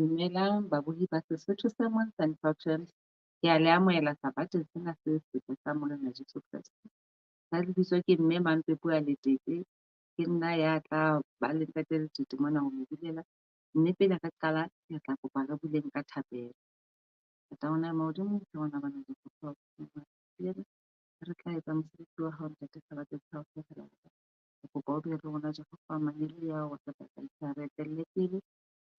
Dumelang babohi ba Sesotho Sermons and Programs. Kea le amohela sabateng sena se setle sa Morena Jesu Kreste. Ka lebitso ke Mme Mampepa Letete, ke nna ya tla ba le Ntate Letete mona ho le bulela. Mme pele re qala, ke tla kopa re buleng ka thapelo. Ntate wa rona ya mahodimo, ke rona bana re tla etsa mosebetsi wa hao Ntate sabateng sa hao. Re kopa o be le rona Jehova mangeloi a hao a re tataisa, re etelle pele,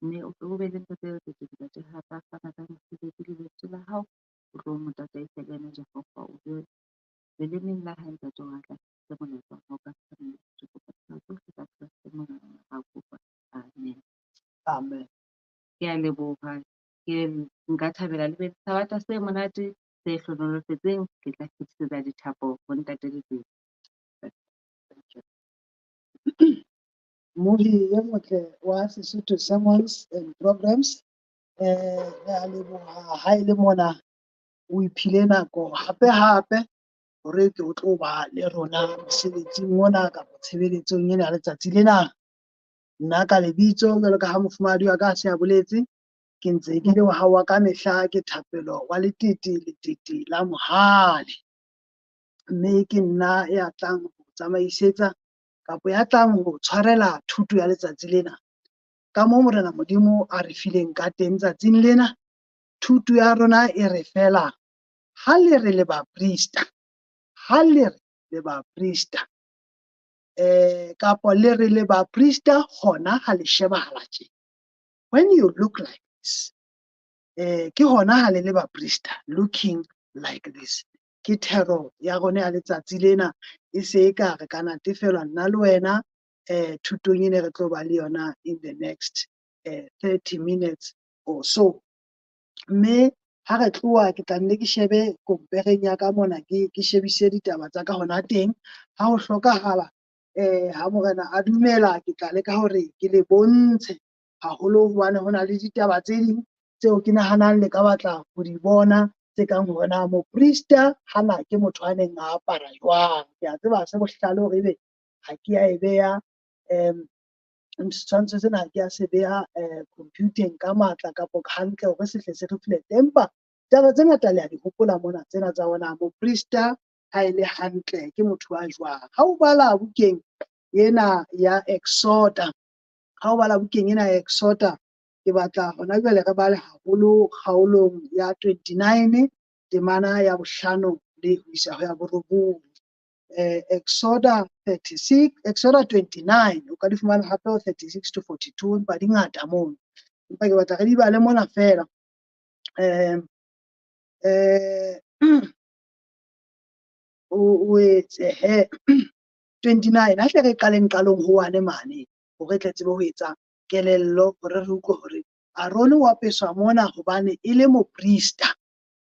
mme o be le Ntate Letete Ntate ha tla fana ka mosebetsi le lentswe la hao, o tlo mo tataisa le yena Jehova, o be lelemeng la hae Ntate wa tla fetisa molaetsa wa hao ka tshwanelo. Re kopa tsena tsohle ka Kreste Morena ra kopa. Amen. Amen. Ke a leboha. Ke nka thabela le be le sabata se monate se hlohonolofetseng. Ke tla fetisetsa dithapo ho Ntate Letete. Thank you. Mmohi e motle wa Sesotho Sermons and Programs, re a leboha ha e le mona o iphile nako hape hape hore tle o tlo ba le rona mosebetsing mona kapa tshebeletsong ena ya letsatsi lena. Nna ka lebitso jwalo ka ha mofumahadi wa ka a se a boletse, ke ntse ke le wa hao wa ka mehla, ke Thapelo wa Letete, Letete la Mohale. Mme ke nna ya tlang ho tsamaisetsa kapa ya tlang ho tshwarela thuto ya letsatsi lena. Ka moo Morena Modimo a re fileng ka teng tsatsing lena, thuto ya rona e re fela ha le re le baprista, ha le re le baprista, kapa le re le baprista hona ha le shebahala tje. When you look like this, ke hona ha le le baprista, looking like this. Ke thero ya rona ya letsatsi lena, e se e ka re ka natefelwa nna le wena thutong ene re tlo ba le yona in the next 30 minutes or so. Mme ha re tloha ke tla nne ke shebe kompereng ya ka mona, ke shebise ditaba tsa ka hona teng. Ha ho hlokahala, ha Morena a dumela, ke tla leka hore ke le bontshe haholo, hobane ho na le ditaba tse ding tseo ke nahanang le ka batla ho di bona, tse kang hore na moprista hana ke motho a neng a apara jwang. Ke a tseba ha se bohlale hore ebe ha ke a e beha, setshwantsho sena ha ke a se beha computer-eng ka matla kapa hantle hore se hle se reflect, empa taba tse ngata le a di hopola mona tsena tsa hore na moprista ha e le hantle ke motho wa jwang. Ha o bala bukeng ena ya Exoda, ha o bala bukeng ena ya Exoda, ke batla hona jwale re bale haholo kgaolong ya 29 temana ya bohlano le ho isa ho ya borobong. Exoda 36, Exoda 29, o ka di fumana hape ho 36 to 42, empa di ngata mono. Empa ke batla re di bale mona fela. O etse he 29, ha hle re qaleng qalong ho wane mane hore tle tsebe ho etsa kelello, hore re utlwe hore Arone o apeswa mona hobane e le moprista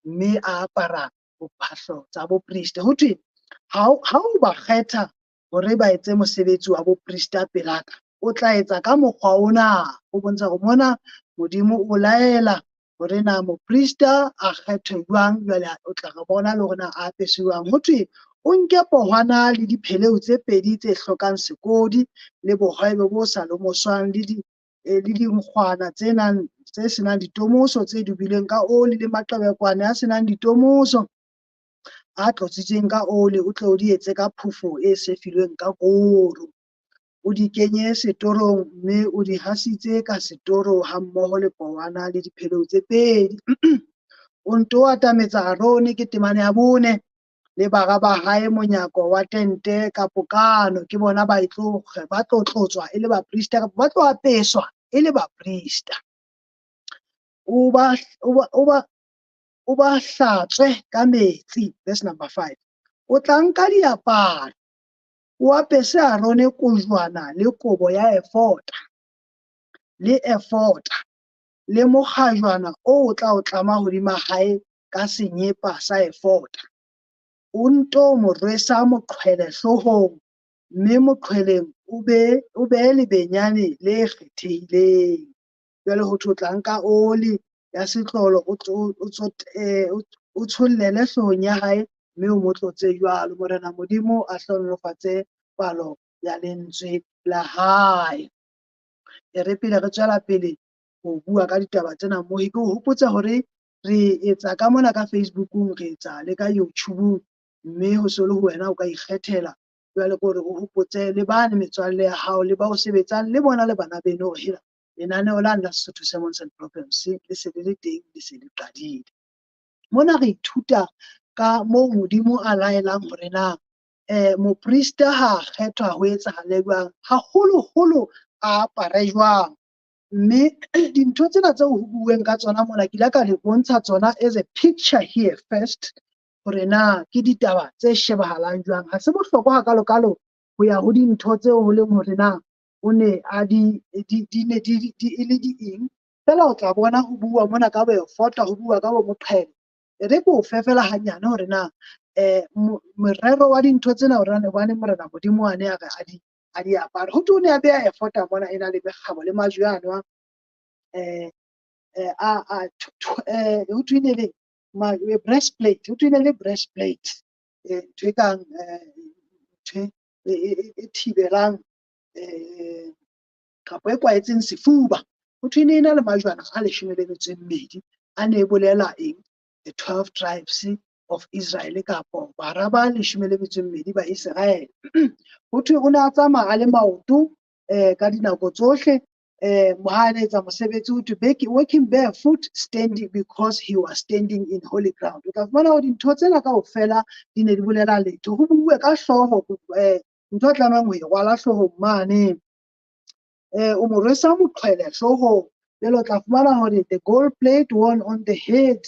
mme a apara bophahlo tsa boprista. Ho thwe ha o ba kgetha hore ba etse mosebetsi wa boprista pelaka, o tla etsa ka mokgwa ona. O bontsha hore mona Modimo o laela hore na moprista a kgethwe jwang. Jwale o tla re bona le hore na a apeswe jwang. Ho thwe o nke pohwana le dipheleu tse pedi tse hlokang sekodi le bohwebe bo sa lomoswang le di le dinkgwana tse nang tse senang ditomoso tse dubilweng ka oli le maqebekwane a senang ditomoso a tlotsitsweng ka oli, o tle o di etse ka phofo e sefilweng ka koro. O di kenye setorong mme o di hasitse ka setoro ha mmoho le pohwana le dipheleu tse pedi. O nto atametsa Arone, ke temana ya bone, le bara ba hae monyako wa tente ka pokano. Ke bona ba tlo ba tlo tlotswa e le baprista kapa ba tlo apeswa e le baprista. O ba o ba o ba o ba hlatswe ka metsi. Verse number 5. O tla nka diaparo, o apese Arone kojwana le kobo ya efota, le efota, le mokgajwana o tla o tlama hodima hae ka senyepa sa efota. O nto mo rwesa moqhwele hloohong, mme moqhweleng o be o behe lebenyane le kgethehileng. Jwale ho thwe o tla nka oli ya setlolo, o tshollele hloohong ya hae mme o mo tlotse jwalo. Morena Modimo a hlohonolofatse palo ya lentswe la hae. E re pele re tswela pele ho bua ka ditaba tsena mmoho. Ke o hopotsa hore re etsa ka mona ka Facebookung, re etsa le ka YouTubeung, mme ho so le ho wena o ka ikgethela jwale ke hore o hopotse le bane metswalle ya hao le ba o sebetsang le bona le bana beno hore hela lenaneo lane la Sesotho Sermons and Proverbs le se le le teng, le se le qadile. Mona re ithuta ka moo Modimo a laelang hore na moprista ha kgethwa ho etsahale jwang, haholoholo a apare jwang. Mme dintho tsena tseo ho buuweng ka tsona mona ke ile ka le bontsha tsona as a picture here first, hore na ke ditaba tse shebahalang jwang. Ha se bohlokwa hakalo-kalo ho ya ho dintho tseo ho leng hore na o ne a di di ne di di e le di eng. Feela o tla bona ho bua mona ka boefota, ho bua ka bo moqhele. E re ke o fe feela hanyane hore na morero wa dintho tsena hore na hobane Morena Modimo a ne a re a di apare. Ho thwe o ne a beha efota mona e na le mekgabo le majwe ano a ho thwe ne le breastplate, ho thwe ne le breastplate, ntho e kang ntho e thibelang kapa e kwahetseng sefuba. Ho thwe ne e na le majwana a 12 a ne bolela eng? The 12 tribes of Israel kapo bara ba 12 ba Israel. Ho thwe o ne a tsamaya a le maoto ka dinako tsohle, ha a ne etsa mosebetsi, ho thwe working barefoot, standing because he was standing in holy ground. O tla fumana hore dintho tsena kaofela di ne di bolela letho. Ho buuwe ka hlooho, ntho a tlamehang ho e rwala hloohong mane. O mo rwesa moqhwele hloohong. Jwale o tla fumana hore the gold plate worn on the head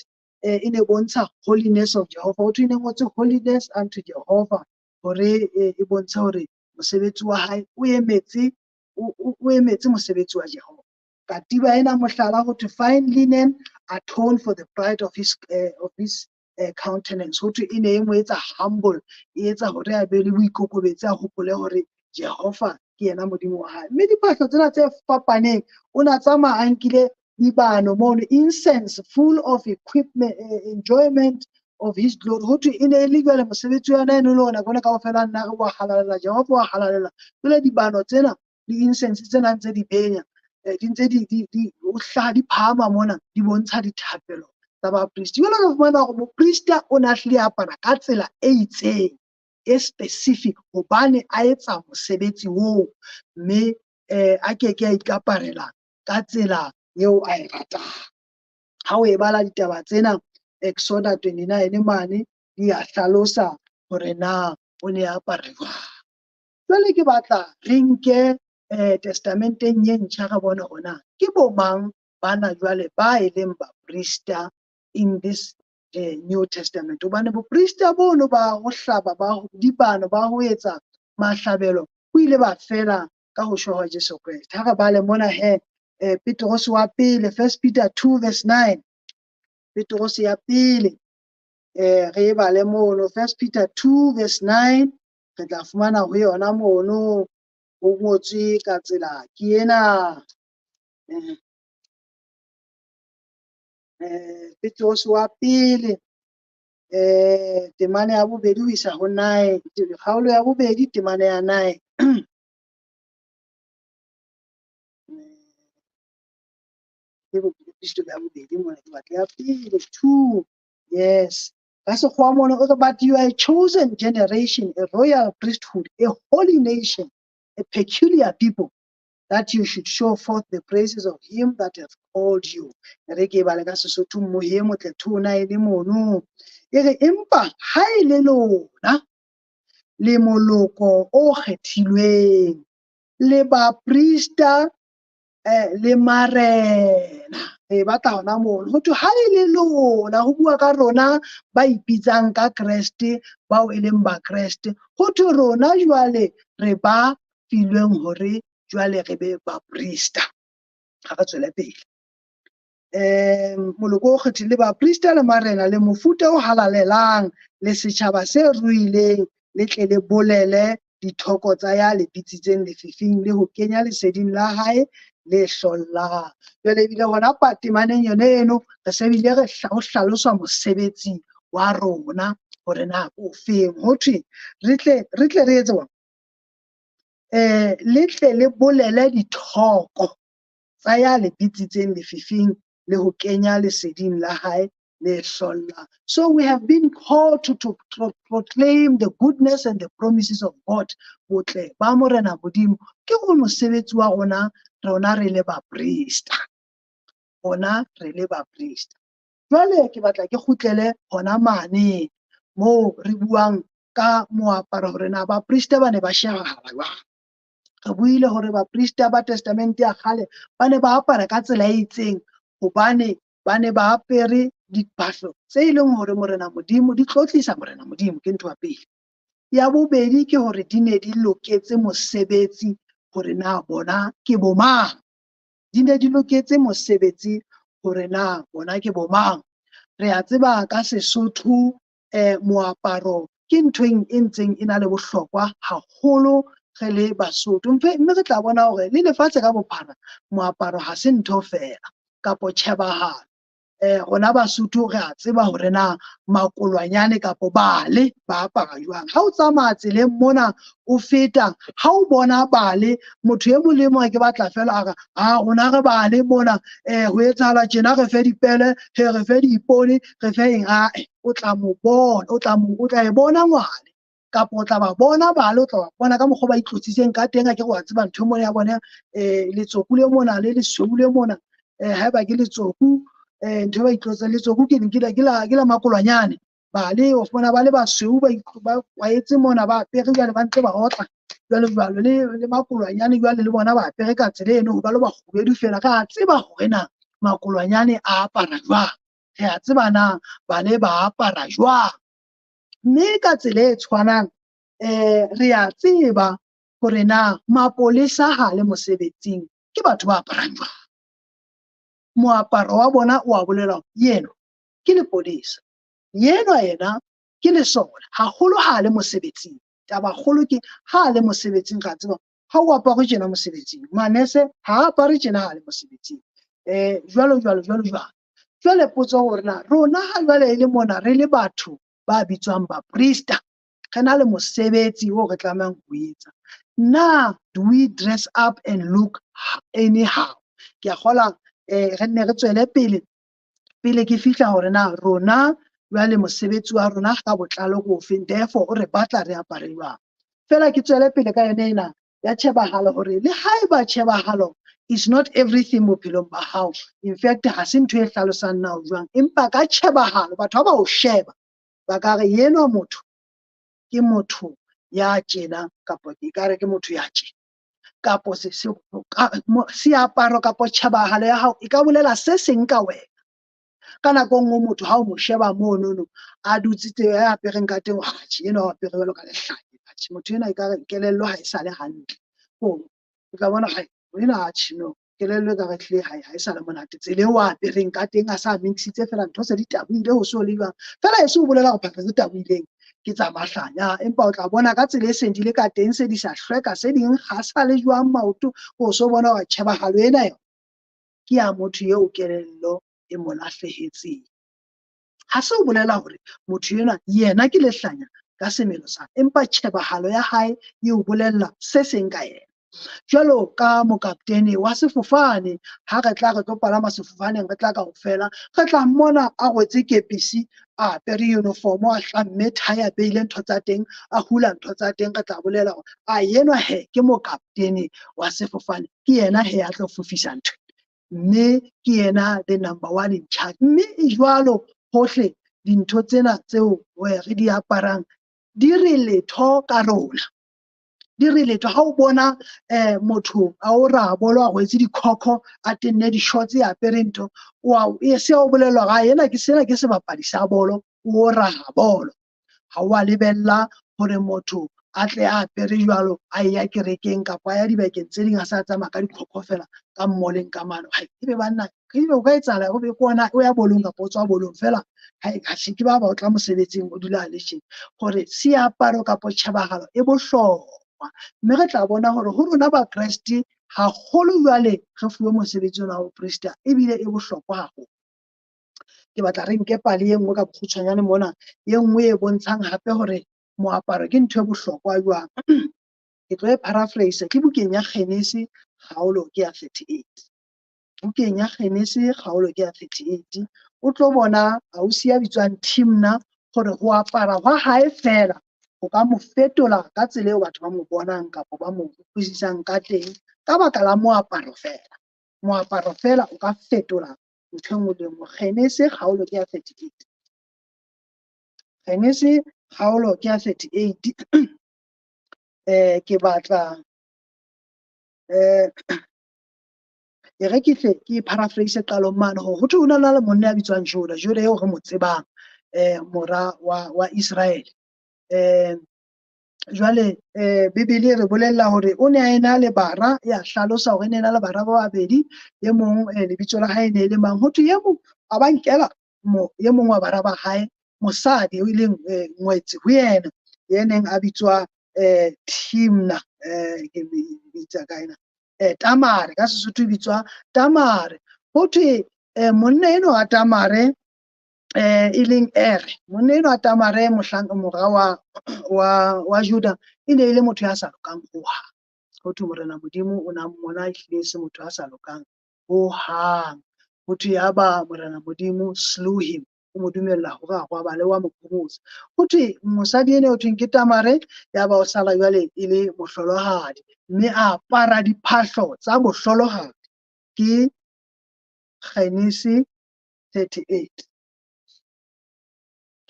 e ne bontsha holiness of Jehovah. Ho thwe e ne ngotswe holiness unto Jehovah hore e bontshe hore mosebetsi wa hae o emetse o emetse mosebetsi wa Jehova. Katiba ena mohlala ho thwe fine linen atone for the pride of his countenance. Ho thwe e ne e mo etsa humble, e etsa hore a be le boikokobetso, a hopole hore Jehova ke yena Modimo wa hae. Mme diphahlo tsena tse fapaneng, o na tsamaya a nkile dibano mono, incense full of equipment, enjoyment of his glory. Ho thwe e ne e le jwale mosebetsi wa yona e ne le hore nako ena kaofela nna re wa halalela, Jehova wa halalela. Jwale dibano tsena le incense tsena ntse di benya, di ntse di ho hlaha di phahama mona, di bontsha dithapelo tsa bapristi. Jwale re fumana hore moprista o ne a hlile a apara ka tsela e itseng e specific hobane a etsa mosebetsi oo, mme a keke a ikaparela ka tsela eo a e ratang. Ha o e bala ditaba tsena Exoda 29 mane di a hlalosa hore na o ne a apara jwang. Jwale ke batla re nke testamenteng e ntjha re bone hore na ke bo mang bana jwale ba e leng baprista in this New Testament. Hobane boprista bono ba ho hlaba, ba ho dibano, ba ho etsa mahlabelo, ho ile ba fela ka ho shwa hwa Jesu Kreste. Ha re bale mona he Petrose wa pele, 1 Peter 2 verse 9. Petrose ya pele, re e bale mono 1 Peter 2 verse 9, re tla fumana ho yona mono ho ngotswe ka tsela ke ena. Petrose wa pele, temana ya bobedi ho isa ho 9, kgaolo ya bobedi temana ya 9. Ke ya bobedi mona, ke batla ya pele 2. Yes. Ka sekgowa mona o re, but you are a chosen generation, a royal priesthood, a holy nation, a peculiar people, that you should show forth the praises of him that hath called you. Re ke bale ka Sesotho mmohi e motle 2:9 mono. E re, empa ha e le lona, le moloko o kgethilweng, le baprista, le marena. Re batla hona mono. Ho thwe ha e le lona, ho bua ka rona ba ipitsang ka Kreste, bao e leng ba Kreste. Ho thwe rona jwale re ba filweng hore jwale re be baprista. Ha re tswele pele. Moloko o kgethilwe, baprista le marena, le mofuta o halalelang, le setjhaba se ruileng, le tle le bolele dithoko tsa ya le bitsitseng lefifing le ho kenya leseding la hae le hlollang. Jwale ebile hona patemaneng yone eno, re se bile re ho hlaloswa mosebetsi wa rona hore na o feng. Ho thwe re tle re etse jwang? Le tle le bolele dithoko. Tsa ya le bitsitseng lefifing le ho kenya leseding la hae le hlollang. So we have been called to proclaim the goodness and the promises of God. Botle ba Morena Modimo ke go mosebetsi wa rona, rona re le baprista. Rona re le baprista. Jwale ke batla ke kgutlele hona mane moo re buang ka moaparo hore na baprista ba ne ba shebahala jwang. Re buile hore baprista ba Testamente ya kgale ba ne ba apara ka tsela e itseng hobane ba ne ba apere diphahlo tse e leng hore Morena Modimo di tlotlisa Morena Modimo, ke ntho ya pele. Ya bobedi ke hore di ne di loketse mosebetsi hore na bona ke bo mang. Di ne di loketse mosebetsi hore na bona ke bo mang. Re a tseba ka Sesotho moaparo ke ntho e ntseng e na le bohlokwa haholo re le Basotho. Mme re tla bona hore le lefatshe ka bophara moaparo ha se ntho feela kapo tjhebahalo. Rona Basotho re a tseba hore na makolwanyane kapo bale ba apara jwang. Ha o tsamaya tseleng mona o feta, ha o bona bale, motho e mong le mong ke batla fela a re, a rona re bale mona, ho etsahala tjena, re fe dipele, re fe diipone, re fe eng, ae, o tla mo bona, o tla e bona ngwane, kapa o tla ba bona bale, o tla ba bona ka mokgwa ba itlotsitseng ka teng. A ke re wa tseba ntho mona ya bona, letsoku le mona le lesweu le mona, haeba ke letsoku, ntho ba itlotsang letsoku ke eng, ke la makolwanyane. Bale o fumana ba le basweu, ba kwaetse mona, ba apere jwale ba ntse ba otla jwalo jwalo, le makolwanyane jwale le bona ba apere ka tsela eno, ba le bakgubedu fela. Re a tseba hore na makolwanyane a apara jwang, re a tseba na bale ba apara jwang. Mme ka tsela e tshwanang, re a tseba hore na mapolesa ha le mosebetsing ke batho ba aparang jwang. Moaparo wa bona o a bolela hore yena ke lepolesa, yenwa yena ke lesole, haholo ha le mosebetsing. Taba kgolo ke ha le mosebetsing, re a tseba ha o apare tjena mosebetsing, manese ha apare tjena ha le mosebetsing, jwalo jwalo jwalo jwalo. Jwale potso hore na rona ha jwale e le mona re le batho ba bitswang baprista, re na le mosebetsi o re tlamehang ho etsa. Na do we dress up and look anyhow? Ke a kgolwa re nne re tswele pele pele ke fihla hore na rona jwale mosebetsi wa rona ka botlalo ke ofeng, therefore o re batla re apare jwang. Fela ke tswele pele ka yona ena ya tjhebahalo, hore le haeba tjhebahalo is not everything bophelong ba hao, in fact ha se ntho e hlalosang na o jwang, empa ka tjhebahalo batho ha ba o sheba ba ka re yenwa motho ke motho ya tjena, kapa ke ka re ke motho ya tjena, kapo seaparo kapo tjhebahalo ya hao e ka bolela se seng ka wena. Ka nako e nngwe motho ha o mo sheba monono a dutse teng, a apereng ka teng, atjhe enwa o apere jwalo ka lehlanya, atjhe motho enwa ekare kelello ha e sale hantle. O tla bona hai ena, atjhe no, kelello ekare ehlile ha e sa le monate. Tsela eo a apereng ka teng, a sa mixitse fela ntho se di tabohile ho so le jwang. Fela e se o bolela hore phahlo tse tabohileng ke tsa mahlanya, empa o tla bona ka tsela e seng di le ka teng, se di sa hlweka, se ding ha sa le jwang maoto, o so bona hore tjhebahalo ena yona ke ya motho eo kelello e mo lahlehetseng. Ha se o bolela hore motho enwa yena ke lehlanya ka semelo sa, empa tjhebahalo ya hae e o bolella se seng ka yena. Jwalo ka mokaptene wa sefofane, ha re tla re tlo palama sefofaneng, re tla kaofela, re tla mmona a rwetse kepisi, a apere uniform, a hlamme thae, a beile ntho tsa teng, a hula ntho tsa teng, re tla bolela hore a enwa he ke mokaptene wa sefofane, ke yena he a tlo fofisa ntho, mme ke yena the number one in charge. Mme e jwalo hohle dintho tsena tseo re di aparang di re letho ka rona, di re letho. Ha o bona motho a o rabolo a rwetse dikhokho, a tenne di-shorts, a apere ntho, e se o bolellwa hore ena ke sena ke sebapadi sa bolo, o raha bolo. Ha o a lebella hore motho a tle a apere jwalo a ya kerekeng kapa a ya dibakeng tse ding, a sa tsamaya ka dikhokho fela ka mall-eng ka mane. Hai, ebe banna, ebe o ka etsahala o be ke ona o ya bolong kapa o tswa bolong fela, hai, ha se ke ba ba o tla mosebetsing o dula a le tjena. Hore seaparo kapa tjhebahalo e bohlokwa. Mme re tla bona hore ho rona Bakreste haholo jwale re fuwe mosebetsi ona wa boprista, ebile e bohlokwa haholo. Ke batla re nke pale e nngwe ka bokgutshwanyane mona, e nngwe e bontshang hape hore moaparo ke ntho e bohlokwa jwang. Ke tlo e paraphrase, ke bukeng ya Genese kgaolo ke ya 38. Bukeng ya Genese kgaolo ke ya 38, o tlo bona ausi ya bitswang Timna hore ho apara hwa hae feela ho ka mo fetola ka tsela eo batho ba mo bonang kapa ba mo utlwisisang ka teng ka baka la moaparo feela. Moaparo feela o ka fetola ntho e nngwe le nngwe. Genese kgaolo ke ya 38. Genese kgaolo ke ya 38. Ke batla e re ke hle ke paraphrase qalong mane hore ho thwe ho na le monna ya bitswang Juda, Juda eo re mo tsebang, mora wa Israel. Jwale Bibele e re bolella hore o ne a ena le bara, ya hlalosa hore e ne na le bara ba babedi, e mong lebitso la hae ne e le mang. Ho thwe e mong a ba nkela e mong wa bara ba hae mosadi, e leng ngwetsi ho yena, ye neng a bitswa Timna, ke bitsa ka ena Tamare, ka Sesotho e bitswa Tamare. Ho thwe monna enwa wa Tamare, e leng Ere, monna enwa wa Tamare, mohlanka mora wa Juda, e ne e le motho ya sa lokang hohang. Ho thwe Morena Modimo o na mmona ehlile e se motho ya sa lokang hohang. Ho thwe yaba Morena Modimo slew him, o mo dumella hore a robale, wa mo phomotsa. Ho thwe mosadi ena ho thweng ke Tamare, yaba o sala jwale e le mohlolohadi, mme a apara diphahlo tsa bohlolohadi. Ke Genese 38.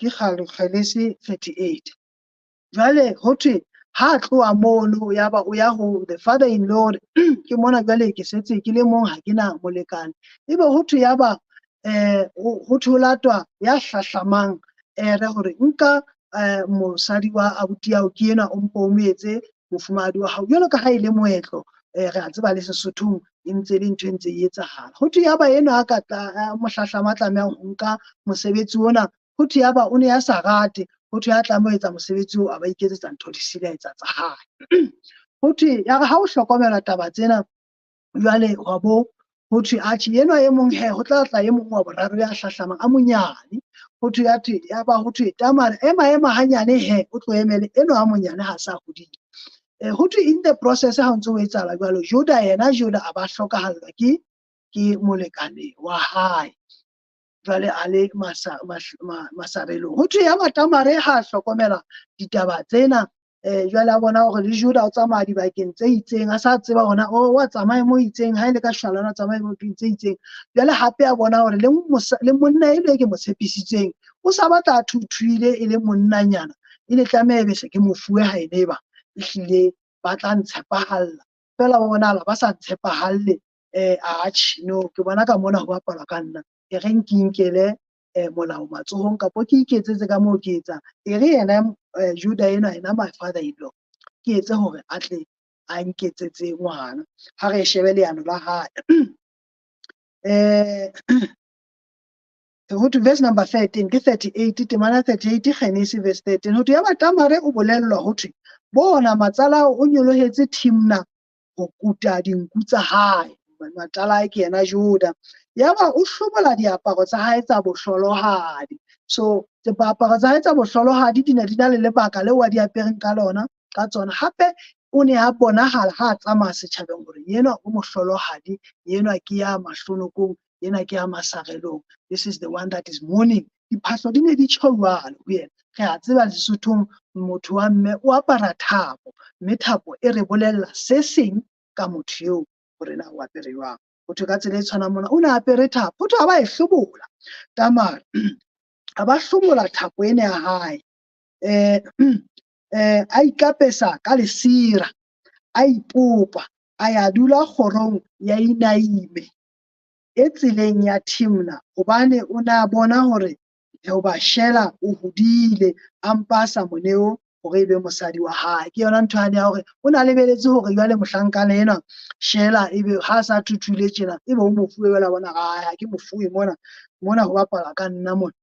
Ke Genese 38. Jwale ho thwe ha tloha mono yaba o ya ho the father in law, ke mona jwale ke setse ke le mong, ha ke na molekane. Ebe ho thwe yaba ho thwe ho latwa ya hlahlamang Ere hore nka mosadi wa abuti ao ke enwa, o mpo o mo etse mofumahadi wa hao. Jwalo ka ha e le moetlo, re a tseba le Sesothong e ntse le ntho e ntse e etsahala. Ho thwe yaba enwa a ka tla mohlahlama a tlamehang ho nka mosebetsi ona, ho thwe yaba o ne a sa rate, ho thwe a tlameha ho etsa mosebetsi oo, a ba iketsetsa ntho di sele, a etsa tsa hae. Ho thwe ya re ha o hlokomela taba tsena jwale hwa bo ho thwe atjhe enwa e mong he, ho tla tla e mong wa boraro ya hlahlamang a monyane. Ho thwe ya thwe ya ba ho thwe Tamare ema ema hanyane he, o tlo emele enwa a monyane ha sa hodile. Ho thwe in the process ha o ntso ho etsahala jwalo, Juda yena Juda a ba hlokahallwa ke molekane wa hae. Jwale a le masarelong. Ho thwe ya ba Tamare ha hlokomela ditaba tsena, jwale a bona hore le Juda o tsamaya dibakeng tse itseng, a sa tseba hore o wa tsamaya mo itseng, ha e le ka shwalane o tsamaya mo tse itseng. Jwale hape a bona hore le monna eno e ke mo tshepisitseng o sa batla a thuthuile e le monnanyana, e ne tlameha ebe se ke mofuwe ha e leba, ehlile ba tla ntshepahalla. Feela ba bonahala ba sa ntshepahalle, atjhe no, ke bona ka mona ho bapalwa ka nna. E re nke inkele molao matsohong kapa ke iketsetse ka moo ke etsang. E re yena Juda enwa, yena my father in law, ke etse hore a tle a nketsetse ngwana. Ha re shebe leano la hae. Ho thwe verse number 13, ke 38, temana 38, Genese verse 13. Ho thwe yaba Tamare o bolellwa ho thwe, bona matsalao o nyolohetse Timna ho kuta dinku tsa hae. Matsalae ke yena Juda. Yaba o hlobola diaparo tsa hae tsa bohlolohadi. So diaparo tsa hae tsa bohlolohadi di ne di na le lebaka leo a di apereng ka lona, ka tsona. Hape o ne a bonahala ha a tsamaya setjhabeng hore enwa o mohlolohadi, enwa ke ya mahlonokong, ena ke ya masarelong. This is the one that is mourning. Diphahlo di ne di tjho jwalo ho yena. Re a tseba Sesothong motho wa mme o apara thapo, mme thapo e re bolella se seng ka motho eo hore na o apere jwang. Ho thwe ka tsela e tshwanang mona o ne apere thapo, ho thwe a ba e hlobola Tamare, a ba hlobola thapo ena ya hae, a ikapesa ka lesira, a ipopa, a ya dula kgorong ya Inaime e tseleng ya Timna, hobane o ne a bona hore hoba Shela o hodile, a mpa a sa mo neo hore e be mosadi wa hae. Ke yona ntho yane ya hore o na lebeletse hore jwale mohlankana enwa Shela ebe ha sa thuthule tjena, ebe o mofuwe jwale a bona ha ke mofuwe mona, mona ho bapala ka nna mona.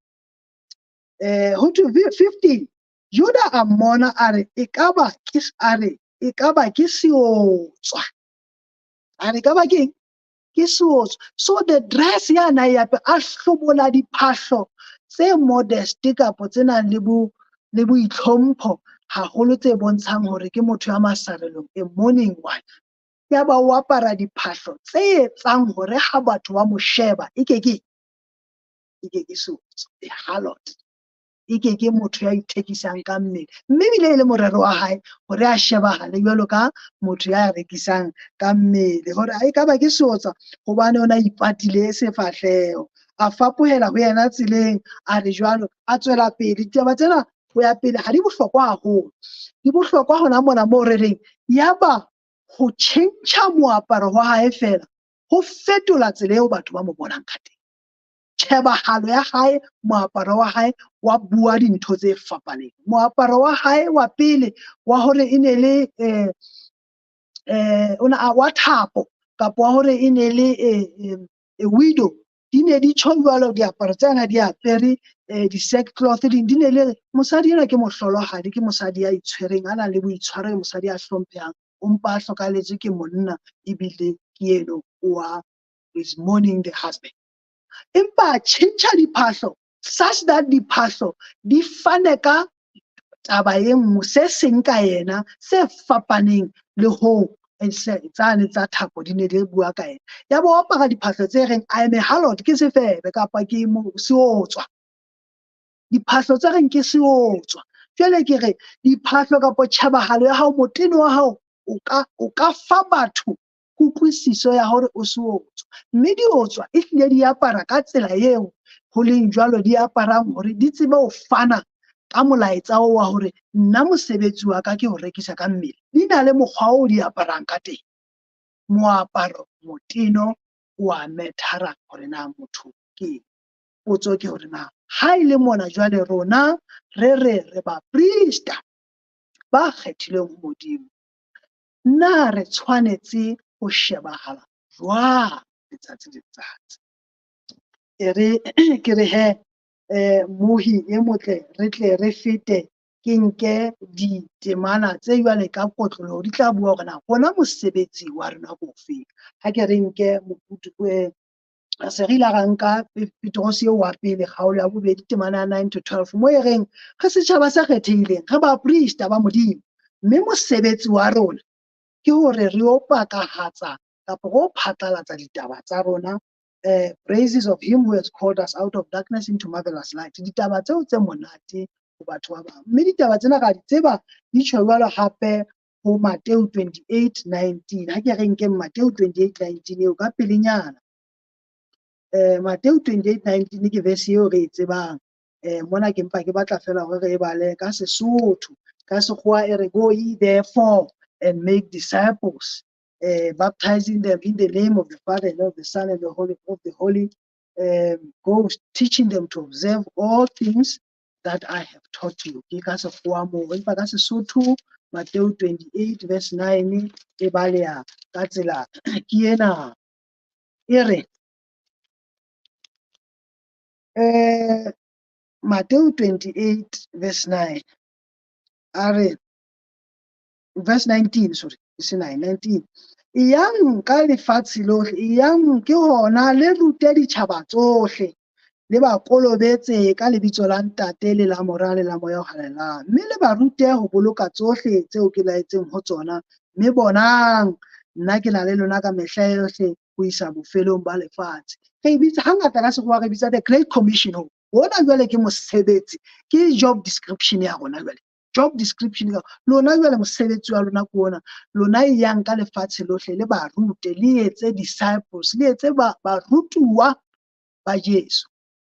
Ho thwe 15, Juda a mmona a re ekaba ke, a re ekaba ke seotswa. A re ekaba ke eng? Ke seotswa. So the dress ya na e apere, a hlobola diphahlo tse modest kapa tse nang le bo, le boitlhompho haholo, tse bontshang hore ke motho ya masarelong, a mourning wife. Yaba o apara diphahlo tse etsang hore ha batho ba mo sheba e ke ke seotswa, a harlot, e ke ke motho ya ithekisang ka mmele. Mme ebile e le morero wa hae hore a shebahale jwalo ka motho ya rekisang ka mmele, hore e ka ba ke seotswa hobane o na ipatile sefahleho. A fapohela ho yena tseleng, a re jwalo, a tswela pele. Ditaba tsena ho ya pele ha di bohlokwa haholo, di bohlokwa hona mona moo re reng yaba ho tjhentjha moaparo wa hae fela ho fetola tsela eo batho ba mo bonang ka teng. Tjhebahalo ya hae, moaparo wa hae wa bua dintho tse fapaneng. Moaparo wa hae wa pele wa hore e ne le wa thapo, kapa wa hore e ne le widow, di ne di tjho jwalo diaparo tsena di apere, di-sackcloth di ne le mosadi enwa ke mohlolohadi, ke mosadi ya itshwereng, a nang le boitshwaro, mosadi ya hlomphehang, o mpa a hlokahalletswe ke monna, ebile ke eno wa is mourning the husband. Empa tjhentjha diphahlo such that diphahlo di fane ka taba e nngwe, se seng ka yena se fapaneng le ho tsane tsa thapo di ne di bua ka yena. Ya bo apara diphahlo tse reng I am a harlot, ke sefebe kapa ke seotswa. Diphahlo tse reng ke seotswa. Jwale ke re diphahlo kapa tjhebahalo ya hao, moteno wa hao o ka fa batho kutlwisiso ya hore o seotswa. Mme diotswa e hlile di apara ka tsela eo ho leng jwalo, di aparang hore di tsebe ho fana ka molaetsa wa hore nna mosebetsi wa ka ke ho rekisa ka mmele. Di na le mokgwa oo di aparang ka teng. Moaparo, moteno wa methara hore na motho ke eng. Potso ke hore na ha e le mona jwale rona re re re baprista ba kgethilweng ho Modimo, na re tshwanetse ho shebahala jwang letsatsi le letsatsi? E re ke re he mohi e motle, re tle re fete ke nke ditemana tse jwale ka kotloloho di tla bua hore na rona mosebetsi wa rona ke ofeng. Ha ke re nke se re ile ra nka Petrose eo wa pele kgaolo ya bobedi temana ya 9 to 12, mo e reng re setjhaba se kgethehileng, re baprista ba Modimo, mme mosebetsi wa rona ke hore re o pakahatsa kapa re o phatlalatsa ditaba tsa rona, praises of him who has called us out of darkness into marvelous light. Ditaba tseo tse monate ho batho ba bang. Mme ditaba tsena ra di tseba di tjho jwalo hape ho Mateo 28:19. Ha ke re nkeng Mateo 28:19 eo ka pelenyana. Mateo 28:19 ke verse eo re e tsebang. Mona ke mpa ke batla fela hore re e bale ka Sesotho. Ka Sekgowa e re, go ye therefore and make disciples, baptizing them in the name of the Father and of the Son and of the Holy Ghost, teaching them to observe all things that I have taught you. Ke ka Sekgowa moo, empa ka Sesotho Mateo 28 verse 9 e baleha ka tsela ke ena. E re Mateo 28 verse 9 a re, verse 19, sorry, e 9, 19. Eyang ka lefatshe lohle, eyang ke hona le rute ditjhaba tsohle, le ba kolobetse ka lebitso la Ntate le la Mora le la Moya o Halalelang, mme le ba rute ho boloka tsohle tseo ke laetseng ho tsona. Mme bonang, nna ke na le lona ka mehla yohle ho isa bofelong ba lefatshe. Re e bitsa hangata ka Sekgowa re bitsa the Great Commission. Hona jwale ke mosebetsi, ke job description ya rona jwale. Job description ya lona jwale, mosebetsi wa lona ke ona. Lona e yang ka lefatshe lohle, le ba rute, le etse disciples, le etse barutuwa ba Jesu.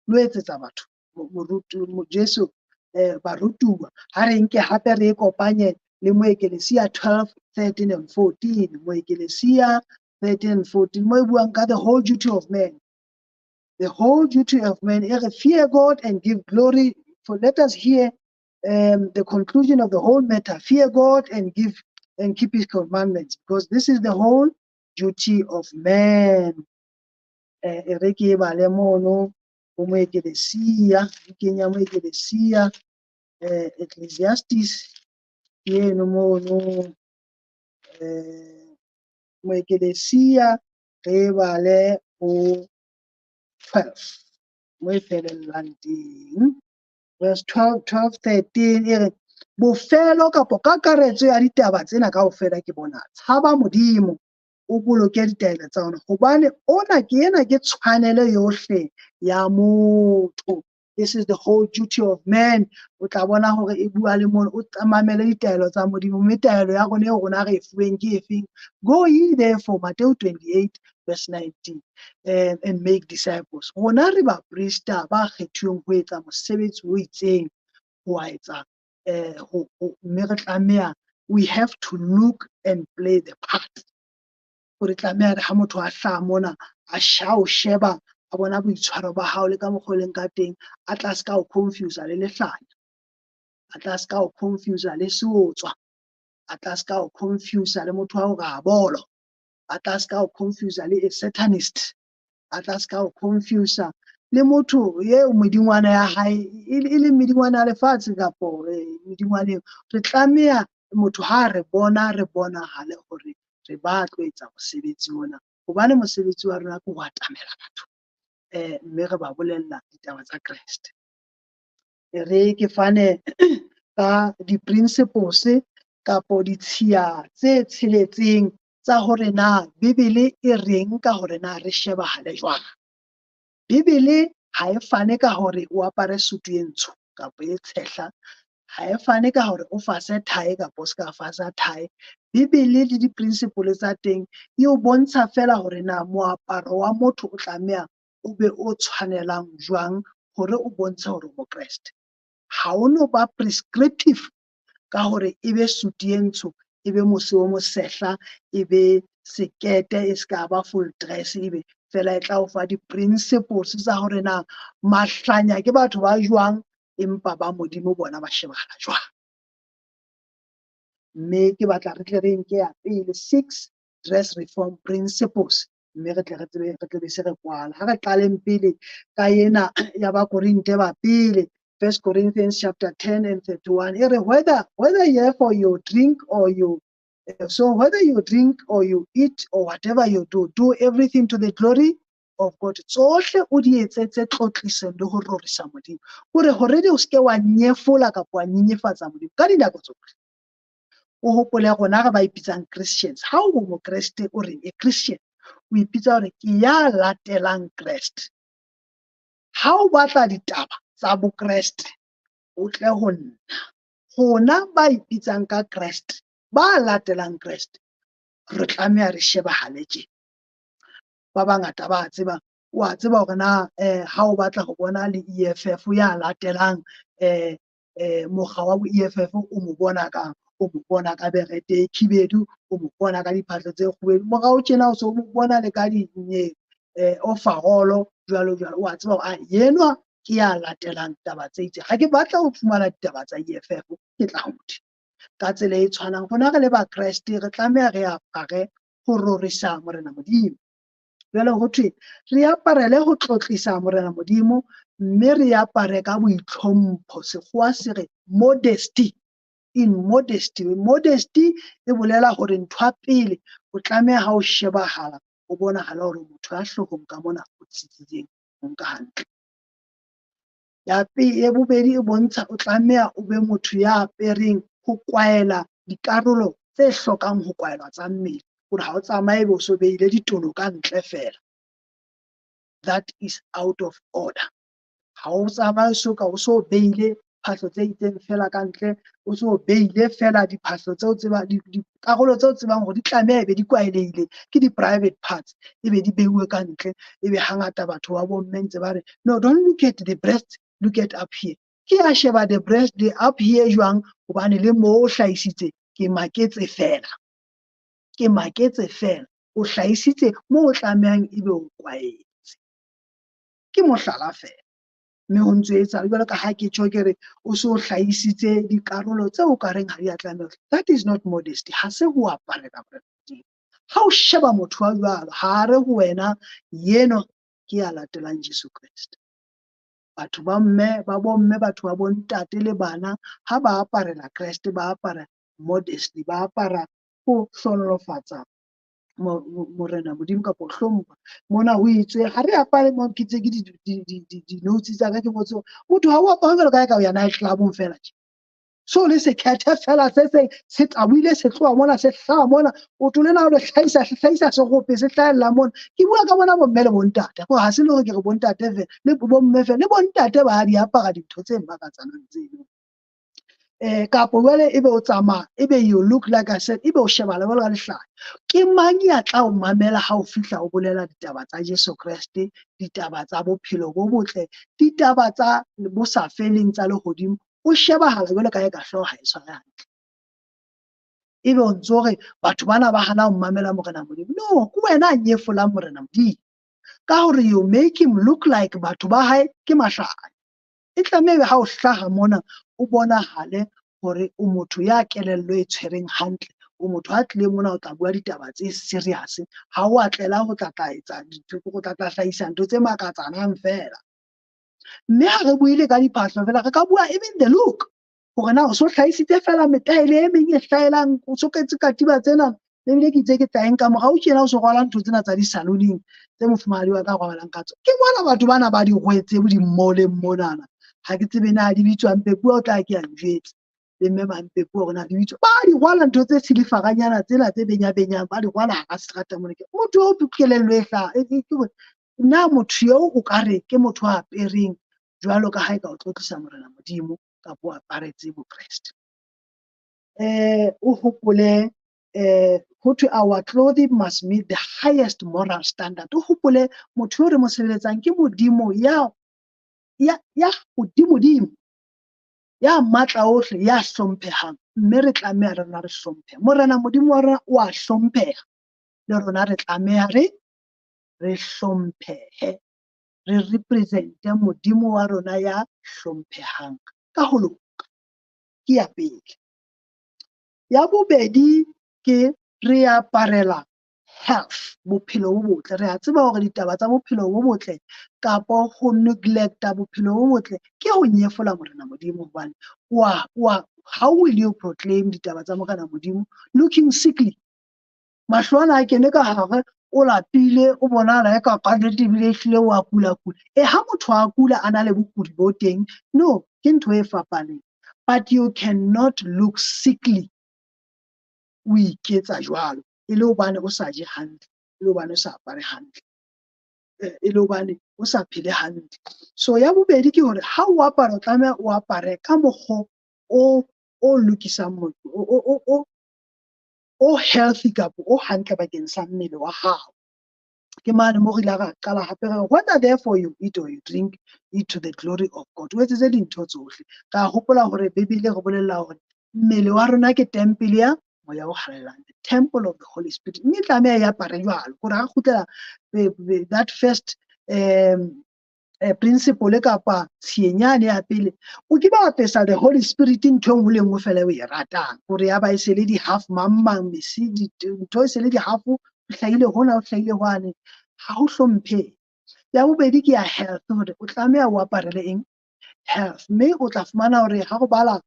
Lo etsetsa batho Jesu barutuwa. Ha re nke hape re kopanye le Moekelesia 12, 13 and 14. Moekelesia 13 and 14 mo e buang ka the whole duty of man. The whole duty of man, e re fear God and give glory. For let us hear the conclusion of the whole matter. Fear God and give and keep his commandments, because this is the whole duty of man. E re ke e bale mono ho Moekelesia, bukeng ya Moekelesia, Ecclesiastes ke eno mono, Moekelesia re bale ho 12 mo e felellang teng. Verse 12, 12, 13 e re bofelo kapa kakaretso ya ditaba tsena kaofela ke bona, tshaba Modimo o boloke ditaelo tsa ona, hobane ona ke ena ke tshwanelo yohle ya motho. This is the whole duty of man. O tla bona hore e bua le mona, o mamele ditaelo tsa Modimo, mme taelo ya rona eo rona re e fuweng ke efeng? Go ye therefore, Matthew 28 verse 19, and make disciples. Rona re baprista ba kgethuweng ho etsa mosebetsi o itseng, ho wa etsa, mme re tlameha, we have to look and play the part. Hore tlameha re ha motho a hlaha mona, a o sheba, a bona boitshwaro ba hao le ka mokgwa o leng ka teng, a tla ska o confuse le lehlanya, a tla ska o confuse le seotswa, a tla ska o confuse le motho wa hore a bolo, a tla ska o confuse le a satanist, a tla ska o confuse le motho eo medingwana ya hae e le medingwana ya lefatshe kapo medingwana eo. Re tlameha motho ha re bona, re bonahale hore re ba tlo etsa mosebetsi ona, hobane mosebetsi wa rona ke ho atamela batho, mme re ba bolella ditaba tsa Kreste. E re ke fane ka di-principles kapo ditshiya tse tsheletseng tsa hore na Bibele e reng ka hore na re shebahale jwang. Bibele ha e fane ka hore o apare sutu e ntsho kapa e tshehla, ha e fane ka hore o fase thae kapa o ska fasa thae. Bibele le di-principle tsa teng e o bontsha fela hore na moaparo wa motho o tlameha o be o tshwanelang jwang hore o bontshe hore o Mokreste. Ha o no ba prescriptive ka hore e be sutu e ntsho, e be mose o mosehla, e be sekete, e ska ba full dress, e be fela e tla o fa di-principles tsa hore na mahlanya ke batho ba jwang, empa ba Modimo bona ba shebahala jwang. Mme ke batla re tle re nke ya pele 6 dress reform principles, mme re tle re tsebe, re tle be se re kwala. Ha re qaleng pele ka ena ya Bakorinthe ba pele, 1 Corinthians chapter 10 and 31. E re, whether therefore you drink or you, so whether you drink or you eat or whatever you do, do everything to the glory of God. Tsohle o di etsetse tlotliso le ho rorisa Modimo. Hore hore o seke wa nyefola kapa wa nyenyefatsa Modimo ka dinako tsohle. O hopole rona re ba ipitsang Christians. Ha o Mokreste o re a Christian, o ipitsa hore ke ya latelang Kreste. Ha o batla ditaba tsa bokreste, o tle ho nna. Rona ba ipitsang ka Kreste, ba latelang Kreste, re tlameha re shebahale tje. Ba bangata ba tseba, wa tseba hore na ha o batla ho bona le EFF ya latelang mokga wa bo EFF, o mo bona kang? O mo bona ka berete e khibedu, o mo bona ka diphahlo tse kgubedu. Morao tjena o so mo bona le ka di ofarolo jwalo jwalo. Wa tseba hore yenwa ke ya latelang taba tse itseng. Ha ke batla ho fumana ditaba tsa EFF, ke tla ho Modimo. Ka tsela e tshwanang, rona re le Bakreste re tlameha re apare ho rorisa Morena Modimo. Jwale ho thwe re aparele ho tlotlisa Morena Modimo, mme re apare ka boitlhompho. Sekgowa se re modesty. In modesty. Modesty e bolela hore ntho ya pele o tlameha ha o shebahala, o bonahala hore motho ya hloohong ka mona o tsitsitseng, o nka hantle. Ya pele, ya bobedi e bontsha o tlameha o be motho ya apereng ho kwaela dikarolo tse hlokang ho kwaelwa tsa mmele, hore ha o tsamaye be o so beile ditono ka ntle fela. That is out of order. Ha o tsamaye so ka o so beile phahlo tse itseng fela ka ntle, o so beile fela diphahlo tseo tseba dikarolo tseo tsebang hore di tlameha ebe di kwaelehile ke di-private parts, ebe di beuwe ka ntle. Ebe hangata batho ba bomme ntse ba re, no, don't look at the breast, look at up here. Ke a sheba the breast, the up here jwang, hobane le mo o hlahisitse ke maketse fela. Ke maketse fela. O hlahisitse mo o tlamehang ebe o kwaetse. Ke mohlala fela. Mme ho ntso etsa jwalo ka ha ke tjho ke re o so hlahisitse dikarolo tseo o ka reng ha di a tlameha. That is not modesty. Ha se ho aparela Morena Modimo. Ha o sheba motho wa jwalo, ha re ho wena yeno ke ya latelang Jesu Kreste. Batho ba mme, ba bomme, batho ba bontate le bana, ha ba aparela Kreste, ba apara modestly, ba apara ho hlohonolofatsa Morena Modimo kapa ho hlompha. Mona ho itswe ha re apare mo ke tse ke di notes tsa ka ke ngotse hore motho ha o apare jwalo ka ha eka o ya night club-ong fela tje. So le sekhethe fela se seng se taboile, se tloha mona, se hlaha mona, o tole na o le hlahisa, hlahisa serope se hlahella mona. Ke bua ka bona bomme le bontate, hore ha se le hore ke re bontate fela le bomme fela, le bontate ba di apara dintho tse makatsanang tseno. Kapo jwale ebe o tsamaya, ebe you look like I said, ebe o shebahala jwalo ka lehlanya. Ke mang ya tla o mamela ha o fihla o bolela ditaba tsa Jesu Kreste, ditaba tsa bophelo bo botle, ditaba tsa bo sa feleng tsa lehodimo? O shebahala jwalo ka eka hlooho ha e tshware hantle. Ebe o ntso re batho bana ba hana ho mamela Morena Modimo. No, ke wena a nyefolang Morena Modimo, ka hore you make him look like batho ba hae ke mahlanya. E tlameha ebe ha o hlaha mona o bonahale hore o motho ya kelello e tshwereng hantle, o motho a tlileng mona o tla bua ditaba tse serious. Ha o a tlela ho tla tla etsa dintho, ho tla tla hlahisa ntho tse makatsanang fela. Mme ha re buile ka diphahlo fela, re ka bua even the look, hore na o so hlahisitse fela metaele e meng e hlahelang, o so ketse katiba tsena. Ebile ke itse ke tla e nka morao tjena, o so rwala ntho tsena tsa di-salon-ing tse mofumahadi wa ka robalang ka tsona. Ke bona batho bana ba di rwetse bo di-mall-eng monana, ha ke tsebe na di bitswang. Mpepuwa o tla ke a njwetse, le mme Mampepuwa, hore na di bitswa. Ba di rwala ntho tse silifaranyana tsena tse benyabenyang, ba di rwala hara seterata mona. Ke motho o kelello e hlaha ke na motho eo o ka re ke motho a apereng jwalo ka ha e ka o tlotlisa Morena Modimo kapa o aparetse Bokreste. O hopole ho thwe our clothing must meet the highest moral standard. O hopole motho eo re mo sebeletsang ke Modimo ya hodimodimo, ya matla ohle, ya hlomphehang, mme re tlameha le rona re hlomphe Morena Modimo wa rona. O a hlompheha, le rona re tlameha re hlomphehe, re represente Modimo wa rona ya hlomphehang ka ho loka. Ke ya pele. Ya bobedi ke re aparela health, bophelo bo botle. Re a tseba hore ditaba tsa bophelo bo botle kapo ho neglecta bophelo bo botle ke ho nyefola Morena Modimo, hobane wa how will you proclaim ditaba tsa Morena Modimo looking sickly? Mahlo ana a kene ka hare, o lapile, o bonahala eka kannete ebile ehlile wa kula kula. E ha motho a kula, a na le bokudi bo teng, no, ke ntho e fapaneng, but you cannot look sickly, o iketsa jwalo e le hobane o sa je hantle, e le hobane o sa apare hantle, e le hobane o sa phele hantle. So ya bobedi ke hore ha o apara, o tlameha o apare ka mokgwa o lokisang motho, o healthy kapa o hantle bakeng sa mmele wa hao. Ke mane mo re ile ra qala hape re re, "Whether therefore you eat or you drink, eat to the glory of God." O etsetse dintho tsohle. Ka hopola hore Bibele re bolella hore mmele wa rona ke tempele ya Moya o Halalelang, the temple of the Holy Spirit, mme tlameha e apare jwalo. Hore ha kgutlela that first principle kapa tshinyane ya pele, o ke ba apesa the Holy Spirit ntho e nngwe le nngwe fela e o e ratang, hore ya ba e se le di-half mang mang mesi, ntho e se le di-half, o hlahile hona, o hlahile hwane, ha ho hlomphehe. Ya bobedi ke ya health, hore o tlameha o aparele eng? Health. Mme o tla fumana hore ha go bala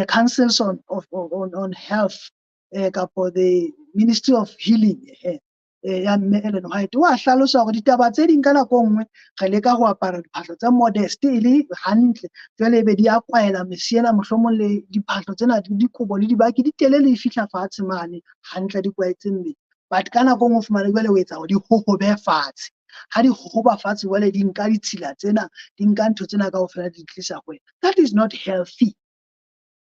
councils on health kapo the Ministry of Healing ya mme Ellen White, wa hlalosa hore ditaba tse ding ka nako e nngwe re leka ho apara diphahlo tse modest e le hantle, jwale ebe di a kwaela mesi ena, mohlomong le diphahlo tsena, dikobo le dibaki di telele, di fihla fatshe mane hantle, di kwaetse mmele, but ka nako e nngwe o fumane jwale o etsa hore di hohobe fatshe. Ha di hohoba fatshe, jwale di nka ditshila tsena, di nka ntho tsena kaofela, di tlisa ho wena. That is not healthy,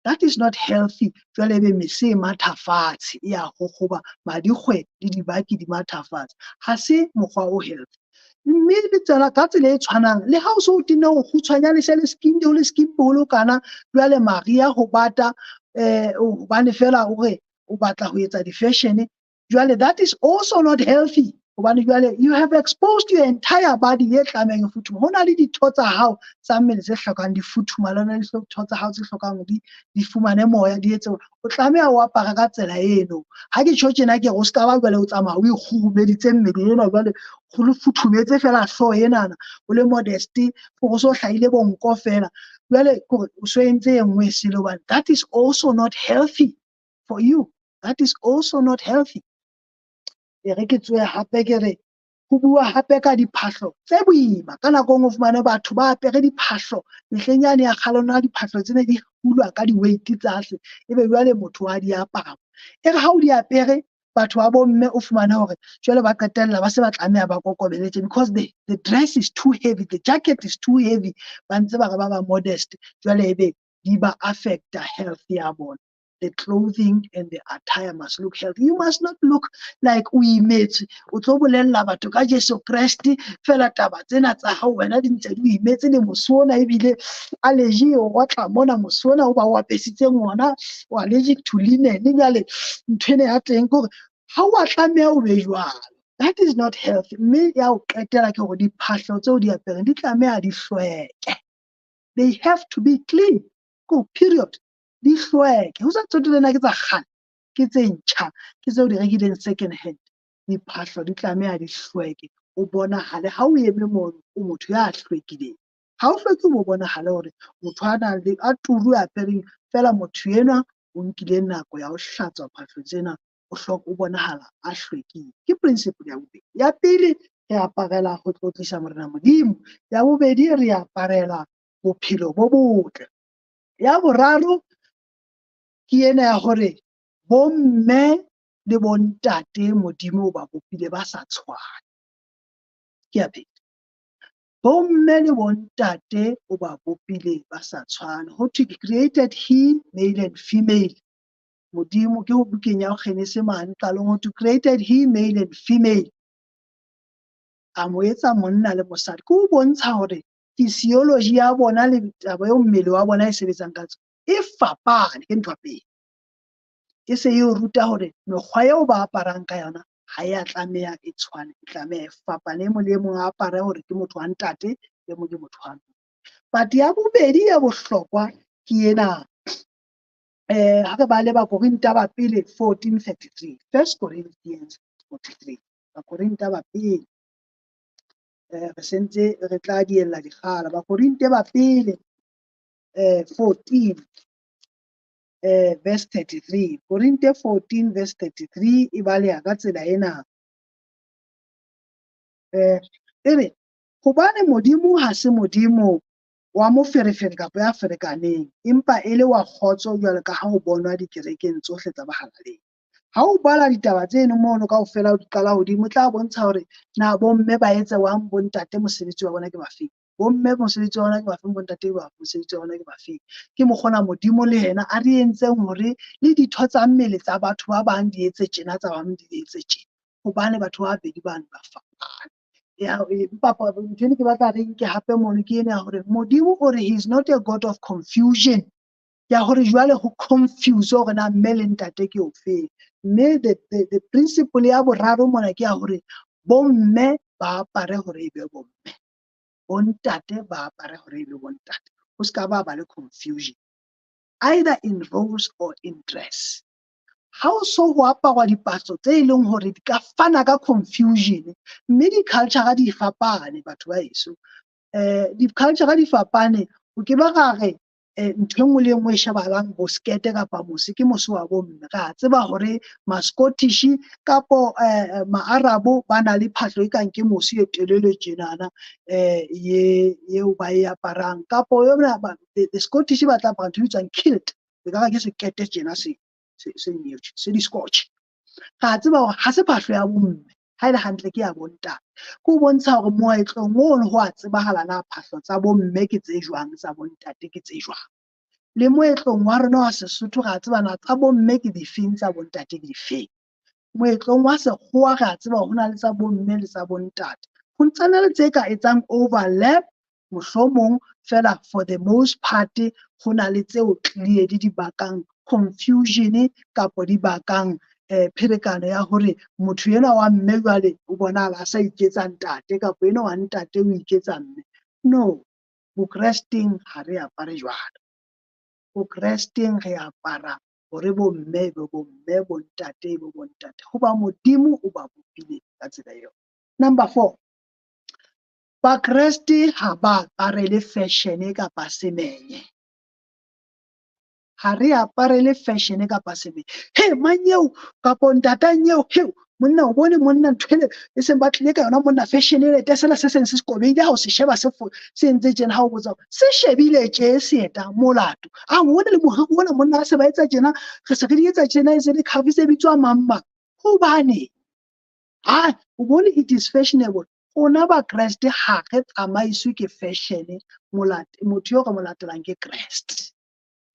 that is not healthy. Jwale ebe mese e matha fatshe, e a hohoba, madikgwe le dibaki di matha fatshe, ha se mokgwa o healthy. Mme le tsela ka tsela e tshwanang le ha o so o tenne ho kgutshwanyane, se le skin o le skin holo kana jwale mariha ho bata, hobane fela o re o batla ho etsa di-fashion, jwale that is also not healthy, hobane jwale you have exposed your entire body e tlamehang e futhuma. Ho na le ditho tsa hao tsa mmele tse hlokang di futhumala, ho na le ditho tsa hao tse hlokang di fumane moya, di etse. O tlameha o apara ka tsela eno. Ha ke tjho tjena, ke re o ska ba jwale o tsamaya o ikgurumeditse mmele ena, jwale go le futhumetse fela hlooho enana, o le modest, o so hlahile bonko fela, jwale kore o so entse e nngwe e sele, hobane that is also not healthy for you, that is also not healthy. E re ke tsohe hape ke re Ho bua hape ka diphahlo tse boima. Ka nako e nngwe o fumane batho ba apere diphahlo mehleng yane ya kgale na diphahlo tsene di hulwa ka di-weight tlase, ebe jwale motho wa di apara. E re ha o di apere, batho ba bomme o fumane hore jwale ba qetella ba se ba tlameha ba kokobele because the dress is too heavy, the jacket is too heavy. Ba ntse ba re ba ba modest, jwale ebe di ba affect-a health ya bona. The clothing and the attire must look healthy. You must not look like o imetswe. O tlo bolella batho ka Jesu Kreste fela taba tsena tsa hao wena di ntse di o imetse le mose ona, ebile allergy o otla mona, mose ona o ba o apesitseng ona o allergic to linen. Jwale ntho ena ya teng ke hore ha wa tlameha o be jwalo. That is not healthy. Mme ya ho qetela ke hore diphahlo tseo di apereng di tlameha di hlweke. They have to be clean. Ko period. Di hlweke. Ho sa tsotelle na ke tsa kgale, ke tse ntjha, ke tseo di rekileng second hand. Diphahlo di tlameha di hlweke. O bonahale ha o eme mono o motho ya hlwekileng. Ha o hlweke o bonahale hore motho a nang le a turu a apereng fela, motho enwa o nkile nako ya ho hlatswa phahlo tsena, o o bonahala a hlwekile. Ke principle ya bobedi. Ya pele, re aparela ho tlotlisa Morena Modimo. Ya bobedi, re aparela bophelo bo botle. Ya boraro ke ena ya hore bomme le bontate Modimo o ba bopile ba sa tshwane. Ke a pheta. Bomme le bontate o ba bopile ba sa tshwane. Ho thwe created he male and female. Modimo ke ho bukeng ya Genese mane qalong, ho thwe created he male and female. A mo etsa monna le mosadi. Ke ho bontsha hore physiology ya bona le taba eo mmele wa bona e sebetsang ka tsona e fapane. Ke ntho ya pele. E se e o ruta hore mekgwa eo ba aparang ka yona ha ya tlameha e tshwane, e tlameha e fapane. E mong le e mong a apare hore ke motho wa ntate, e mong ke motho wa mme. But ya bobedi ya bohlokwa ke ena. Ha re bale Bakorinthe ba pele 14:33. First Corinthians 43. Bakorinthe ba pele. Re sentse re tla diella dikgala. Bakorinthe ba pele 14 verse 33. Korinthe 14 verse 33 e baleha ka tsela ena. E re hobane Modimo ha se Modimo wa moferefere kapa ya ferekaneng, empa e le wa kgotso jwalo ka ha ho bonwa dikerekeng tsohle tsa bahalaledi. Ha o bala ditaba tseno mono kaofela, o di qala hodimo, o tla bontsha hore na bomme ba etsa wang, bontate mosebetsi wa bona ke bafeng, bomme mosebetsi wa bona ke bafeng, bontate ba mosebetsi wa bona ke bafeng. Ke mokgona Modimo le yena a re entseng hore le ditho tsa mmele tsa batho ba bang di etse tjena, tsa bang di etse tjena, hobane batho ba babedi bano ba fapana. Ya empa ntho ene ke batla re nke hape mono ke ena ya hore Modimo o re he is not a God of confusion. Ya hore jwale ho confuse hore na mme le ntate ke ofeng. Mme the principle ya boraro mona ke ya hore bomme ba apare hore e be bomme, bontate ba apare hore e be bontate. Ho ska ba ba le confusion either in roles or in dress. Ha o so ho aparwa dipatso tse e leng hore di ka fana ka confusion, mme di-culture di fapane batho ba heso. Di-culture di fapane, o ke ba ra re ntho e nngwe le e nngwe e shebahalang bo skirt kapa mose ke mose wa bomme. Re a tseba hore ma-Scottish kapo ma-Arabo ba na le phahlo e kang ke mose e telele tjenana, eo ba e aparang, kapo yona the Scottish ba tla apara ntho e bitswang kilt, e ka re ke sekete tjena se se di-scotch. Re a tseba hore ha se phahlo ya bomme, ha ele hantle ke ya bontate. Ke ho bontsha hore moetlong ono ho a tsebahala na phahlo tsa bomme ke tse jwang, tsa bontate ke tse jwang. Le moetlong wa rona wa Sesotho re a tseba na tsa bomme ke difeng, tsa bontate ke difeng. Moetlong wa sekgowa re a tseba hore ho na le tsa bomme le tsa bontate. Ho ntsana le tse ka etsang overlap mohlomong, fela for the most part ho na le tseo clearly di bakang confusion kapo di bakang pherekano ya hore motho enwa wa mme jwale o bonahala a sa iketsa ntate, kapa enwa wa ntate o iketsa mme. No, Bokresteng ha re apare jwalo. Bokresteng re apara hore bomme be bomme, bontate be bontate, hoba Modimo o ba bopile ka tsela eo. Number 4, Bakreste ha ba aparele fashion kapa semenye. Ha re aparele fashion kapa semenye. He mang eo kapo ntatang eo, he Monna o bone monna ntho ele e seng ba tlile ka yona monna fashion ele tesela se seng se kobeile ha o se sheba se se entse tjena ha o botsa se shebile tje seeta molato. A o bone le moriri ona monna ha se ba etsa tjena re se re di etsa tjena e se le curvy se bitswa mang mang. Hobane ha o bone it is fashionable. Rona ba Kreste ha re tsamaiswe ke fashion motho eo re mo latelang ke Kreste.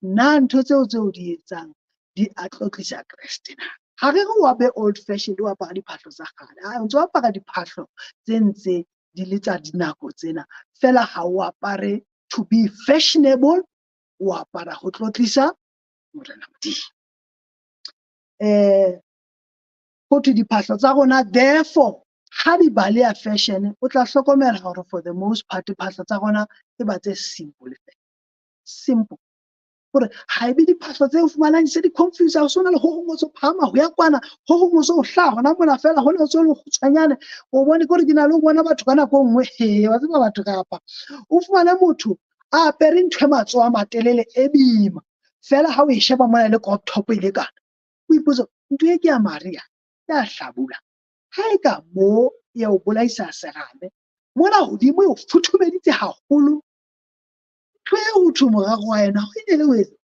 Na ntho tseo tseo di etsang di a tlotlisa Kreste na? Ha re re wa be old fashion o apara diphahlo tsa kgale. Ha o ntso apara diphahlo tse ntse di le tsa dinako tsena. Feela ha o apare to be fashionable, o apara ho tlotlisa Morena Modimo. Ho thwe diphahlo tsa rona therefore ha di baleha fashion o tla hlokomela hore for the most part diphahlo tsa rona e ba tse simple fela. Simple. Hore ha ebe diphahlo tse o fumanang se di confuse ha o sona le ho hong o so phahama ho ya kwana ho hong o so hlaha hona mona fela hona o so le kgutshwanyane o bone ke hore ke na le ho bona batho ka nako e nngwe he wa tseba batho kapa o fumane motho a apere ntho e matsoho a matelele e boima fela ha o e sheba mona le crop top e le kana o ipotsa ntho e ke ya mariha ya hlabula ha e ka mo ya o bolaisa serame mona hodimo e o futhumeditse haholo. Ntho e ho thwe morero wa yona ho ene le ho etsa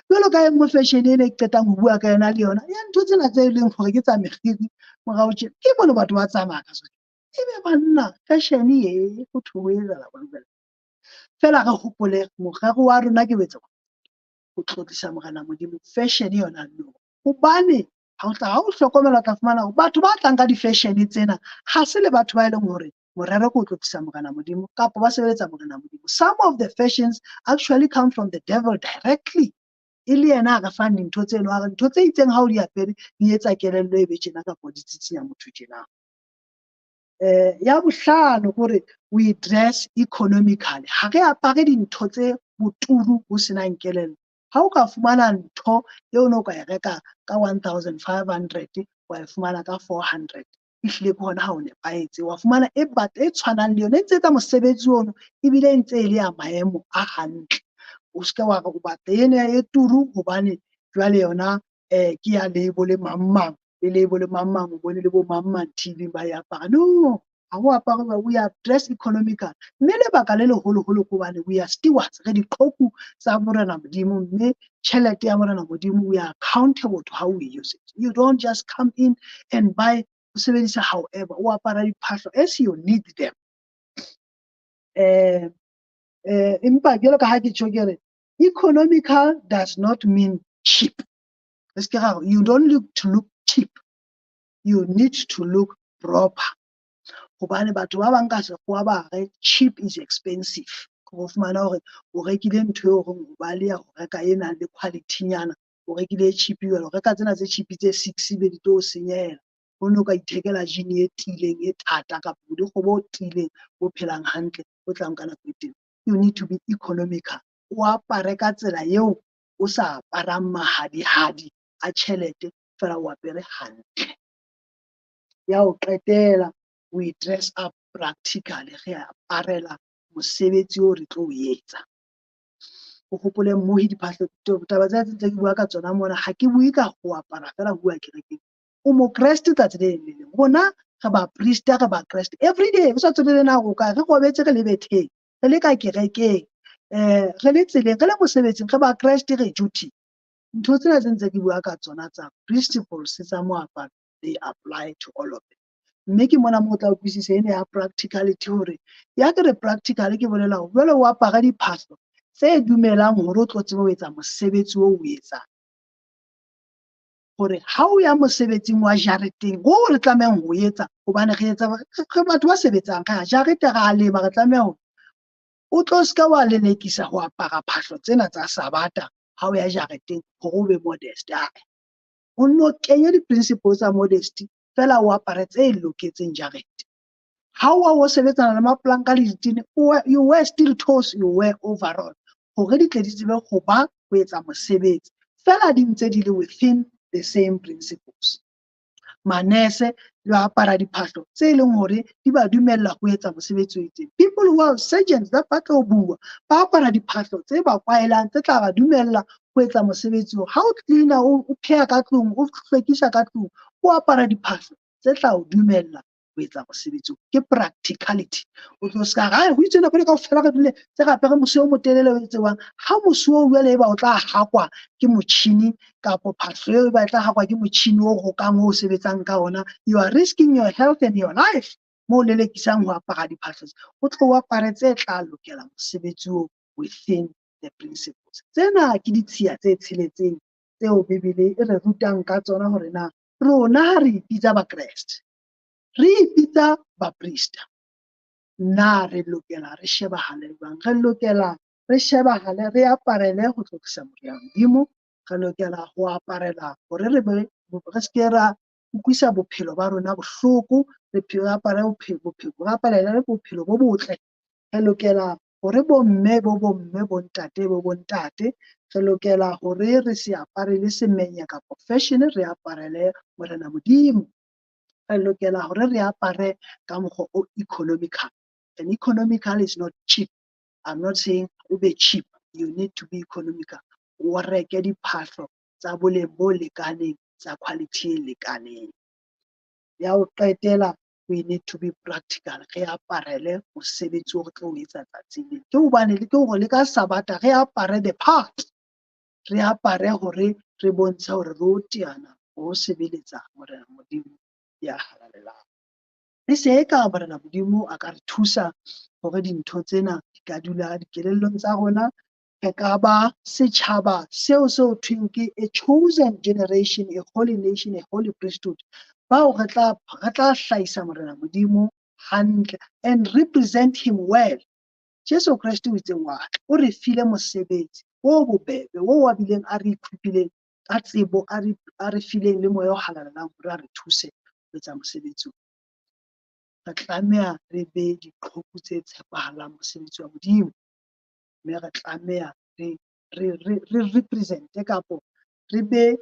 jwalo ka e nngwe fashion ene ke qetang ho bua ka yona le yona ya ntho tsena tse leng hore ke tsa mekgiri morao tje ke bone batho ba tsamaya ka tsona ebe banna fashion e ho thwe ho etsahala jwang. Feela re hopole morero wa rona ke ho etsa ho tlotlisa Morena Modimo. Fashion yona no hobane ha o tla ha o hlokomela o tla fumana hore batho ba tlang ka di-fashion tsena ha se le batho ba e leng hore morero ke ho tlotlisa Morena Modimo kapa ba sebeletsa Morena Modimo. Some of the fashions actually come from the devil directly. E le yena a re fang dintho tse leng hore ntho tse itseng ha o di apere di etsa kelello e be tjena kapa di tsitsinya motho tjena. Ya bohlano kore we dress economically. Ha re apare dintho tse boturu bo senang kelello. Ha o ka fumana ntho eo no ka e reka ka 1500 wa e fumana ka 400 ehlile ke hona ha o nepahetse. Wa fumana e batla e tshwanang le yona e ntse etsa mosebetsi ono ebile e ntse e le ya maemo a hantle. O seke wa re o batla ena e turu hobane jwale yona ke ya label mang mang le label mang mang o bone le bo mang mang TV ba e apara. No, ha o apare we are dress economical. Mme lebaka le leholoholo ke hobane we are stewards, re diqhoku tsa Morena Modimo mme tjhelete ya Morena Modimo we are accountable to how we use it. You don't just come in and buy o sebedisa however o apara diphahlo as you need them. Empa jwalo ka ha ke tjho ke re economical does not mean cheap. You don't look to look cheap. You need to look proper. Hobane batho ba bang ka sekgowa ba re cheap is expensive. Ho fumana hore o rekile ntho eo horeng o baleha ho reka e nang le quality nyana, o rekile e cheap jwale o reka tsena tse cheap tse 6 be di tlo o senyehela. O no ka ithekela jean e tiileng e thata kapa borikgwe bo tiileng bo phelang hantle bo tlang ka nako e telele. You need to be economical. O apare ka tsela eo o sa aparang mahadihadi a tjhelete fela o apere hantle. Ya ho qetela we dress up practically, re aparela mosebetsi o re tlo o etsa. O hopole mmohi diphahlo taba tse ntse ke bua ka tsona mona ha ke bue ka ho apara fela ho bua kerekeng. O mokreste tsatsi le leng le leng. Rona re baprista re bakreste everyday o sa tsotelle na o kae re robetse re le betheng re le ka kerekeng re le tseleng re le mosebetsing re bakreste re duty. Ntho tsena tse ntse ke bua ka tsona tsa principles tsa moaparo they apply to all of them. Mme ke mona moo o tla utlwisisa ena ya practicality hore ya ke re practical ke bolela hore jwale o apara diphahlo tse dumelang hore o tlo tsebe ho etsa mosebetsi o o etsang. Hore ha o ya mosebetsing wa jareteng o re tlamehang ho etsa hobane re etsa re batho ba sebetsang re a jarete re a lema re tlameha ho o tlo ska wa lelekisa ho apara phahlo tsena tsa sabata ha o ya jareteng hore o be modest. O nno kenye di-principles tsa modesty fela o apare tse loketseng jarete. Ha o o sebetsana le mapolanka le ditene you wear steel toes, you wear overall hore di tle di tsebe ho ba ho etsa mosebetsi fela di ntse di le within the same principles. Manese le apara diphahlo tse leng hore di ba dumella ho etsa mosebetsi o itseng. People who are surgeons ba tlo bua ba apara diphahlo tse ba kwaelang tse tla ba dumella ho etsa mosebetsi oo. Ha o cleaner o pheha ka tlung o hlwekisa ka tlung o apara diphahlo tse tla o dumella ho etsa mosebetsi oo. Ke practicality. O tlo ska re, "Ai, ho itswe nako ena kaofela re dule tse re apere mose o motelele o etsewang." Ha mose oo jwale eba o tla hakwa ke motjhini kapo phahlo eo eba e tla hakwa ke motjhini o rokang o sebetsang ka ona, you are risking your health and your life. Mo lelekisang ho apara diphahlo tse, o tlo o apare tse tla lokela mosebetsi oo within the principles. Tsena ke ditshiya tse tsheletseng tseo Bibele e re rutang ka tsona hore na rona ha re ipitsa Bakreste, re ipitsa baprista, na re lokela re shebahale jwang? Re lokela re shebahale, re aparele ho tlotlisa Morena Modimo, re lokela ho aparela hore re be re ske ra utlwisa bophelo ba rona bohloko, re apare bophelo, re aparele bophelo bo botle. Re lokela hore bomme bo bomme, bontate bo bontate, re lokela hore re se aparele semenya kapa fashion, re aparele Morena Modimo. Re lokela hore re apare ka mokgwa o economical. And economical is not cheap. I'm not saying o be cheap. You need to be economical. O reke diphahlo tsa boleng bo lekaneng, tsa quality e lekaneng. Ya ho qetela, we need to be practical. Re aparele mosebetsi o re tlo o etsa tsatsing leo. Ke hobane le ke hore le ka Sabata re apare the part. Re apare hore re bontshe hore re o teana ho sebeletsa Morena Modimo ya halalelang. E se eka Morena Modimo a ka re thusa hore dintho tsena di ka dula dikelellong tsa rona. Re ka ba setjhaba seo se ho thweng ke a chosen generation, a holy nation, a holy priesthood. Bao re tla hlahisa Morena Modimo hantle and represent him well. Jesu Kreste o itse wa tla, o re file mosebetsi o bobebe o a bileng a re equipileng ka tsebo, a re fileng le moya o halalelang hore a re thuse ho etsa mosebetsi o. Re tlameha re be diqhoku tse tshepahalang mosebetsi wa Modimo, mme re tlameha re represente kapo re be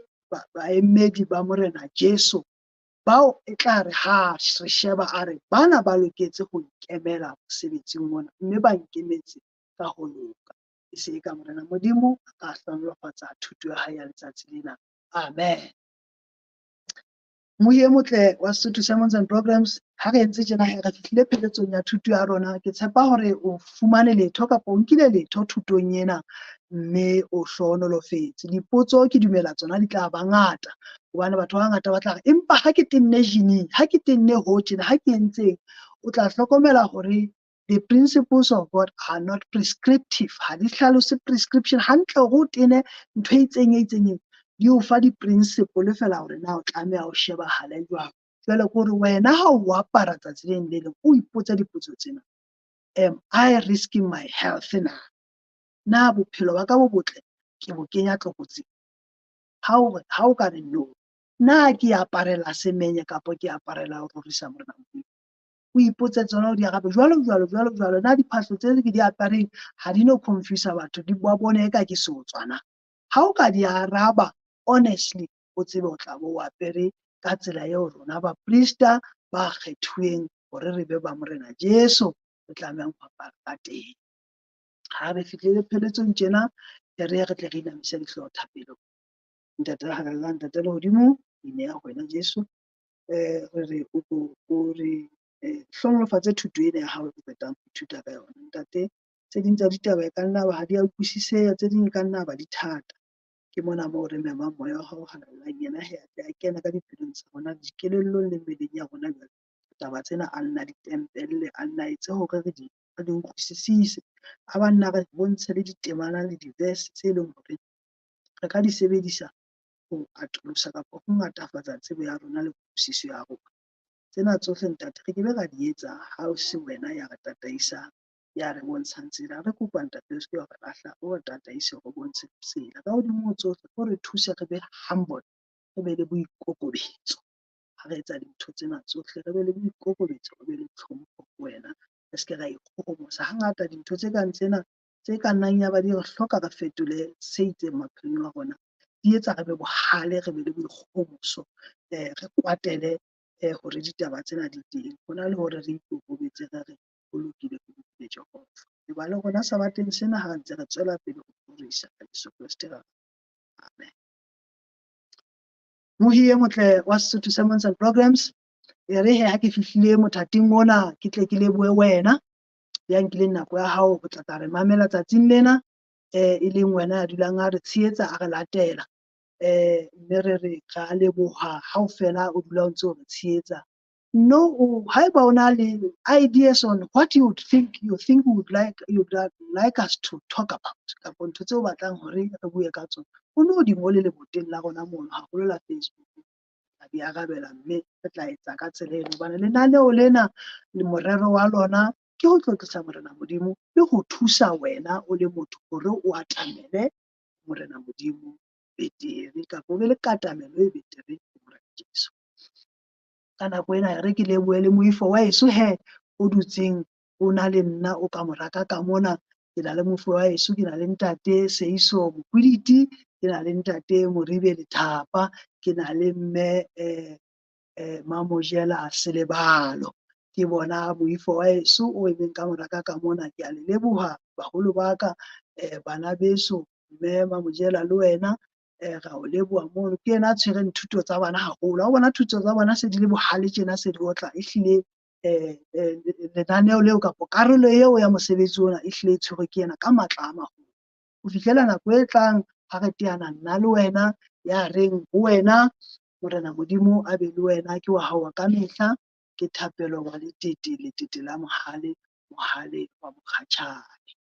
baemedi ba Morena Jesu, bao e tla re ha re sheba a re bana ba loketse ho nkemela mosebetsing ona, mme ba nkemetse ka ho loka. E se eka Morena Modimo a ka hlohonolofatsa thuto ya hae ya letsatsi lena. Amen. Moya e motle wa Sesotho Sermons and Programs, ha re entse tjena re fihlile pheletsong ya thuto ya rona. Ke tshepa hore o fumane letho kapa o nkile letho thutong ena, mme o hlohonolofetse. Dipotso ke dumela tsona di tla ba ngata, hobane batho ba bangata ba tla re empa ha ke tenne jean, ha ke tenne ho tjena, ha ke entseng. O tla hlokomela hore the principles of God are not prescriptive. Ha di hlalose prescription hantle hore o tene ntho e itseng e itseng, di o fa di-principle fela hore na o tlameha o shebahale jwang. Jwale ke hore wena ha o apara tsatsi le leng le leng, o ipotse dipotso tsena. Am I risking my health na? Na bophelo ba ka bo botle ke bo kenya tlokotsing? Ha o ka re no, na ke aparela semenye kapa ke aparela ho rorisa Morena Modimo? O ipotse tsona o di arabe jwalo jwalo jwalo jwalo. Na diphahlo tse ke di apereng ha di no confuse batho, di ba bone eka ke seotswa na? Ha o ka di araba honestly, o tsebe o tla bo o apere ka tsela eo rona baprista ba kgethuweng hore re be ba Morena Jesu re tlamehang ho apara ka teng. Ha re fihlile pheletsong tjena, e re tle re inamise dihlooho thapelong. Ntate ya halalelang, Ntate lehodimo, ineya ho wena Jesu. Re re o re hlohonolofatse thuto ena ya hao e re qetang ho ithuta ka yona. Ntate, tse ding tsa ditaba e ka nna ba ha di a utlwisiseha, tse ding e ka nna ba di thata. Ke mona moo re memang moya wa hao halalelang, yena he a tle a kene ka dipelong tsa rona, dikelellong le mmeleng ya rona jwale. Taba tsena a nna di tempelle, a nna etse hore re di utlwisisise. A ba nna re bontshe le ditemana le di-verse tse leng hore re ka di sebedisa ho atolosa kapa ho ngatafatsa tsebo ya rona le kutlwisiso ya rona. Tsena tsohle ntate re ke be ra di etsa ha o se wena ya re tataisang, ya re bontshang tsela. Re kopa ntate o se ke wa re lahla, o re tataise, o re bontshe tsela. Ka hodimo ho tsohle, o re thuse re be humble, re be le boikokobetso. Ha re etsa dintho tsena tsohle, re be le boikokobetso, re be le tlhompho ho wena, re se ke ra ikgohomosa. Hangata dintho tse kang tsena tse ka nnang ya ba di re hloka re fetole se itseng maphelong a rona, di etsa re be bohale, re be le boikgohomoso, re kwatele hore ditaba tsena di teng. Hona le hore re ikokobetse re re ho lokile, ho lokile Jehova. E ba le rona sabateng sena ha re ntse re tswela pele ho rorisa ka Jesu Kreste. Amen. Mohi e motle wa Sesotho Sermons and Programs. E re he ha ke fihlile mothating ona ke tle ke lebohe wena ya nkileng nako ya hao ho tla tla re mamela tsatsing lena, e leng wena ya dulang a re tshehetsa a re latela. Mme re re re a leboha ha o fela o dula o ntso re tshehetsa. No, haeba o na le ideas on what you would think you think would like you'd like us to talk about, kapa ntho tseo o batlang hore re bue ka tsona, o no di ngole leboteng la rona mono, haholo la Facebook. Tla di arabela mme re tla etsa ka tsela eno, hobane lenaneo lena le morero wa lona ke ho tlotlisa Morena Modimo le ho thusa wena o le motho hore o atamele Morena Modimo betere, kapa o be le katamelo e betere ho Morena Jesu. Ka nako ena re ke lebohe le moifo wa heso he o dutseng o na le nna o ka moraka ka mona. Ke na le moifo wa heso, ke na le ntate Seiso Mokwiditi, ke na le ntate Moribe Lethapa, ke na le mme Mamojela Selebalo. Ke bona moifo wa heso o emeng ka moraka ka mona. Ke a le leboha baholo ba ka, bana beso, mme Mamojela le wena, ra o leboha mono. Ke yena a tshwereng thuto tsa bana haholo. Ha o bona thuto tsa bona se di le bohale tjena, se di otla, ehlile lenaneo leo kapa karolo eo ya mosebetsi ona ehlile e tshwerwe ke yena ka matla a maholo. Ho fihlela nako e tlang ha re teana nna le wena, ya reng ho wena Morena Modimo a be le wena, ke wa hao wa ka mehla. Ke Thapelo wa Letete, Letete la Mohale, Mohale wa Mokgatjhane.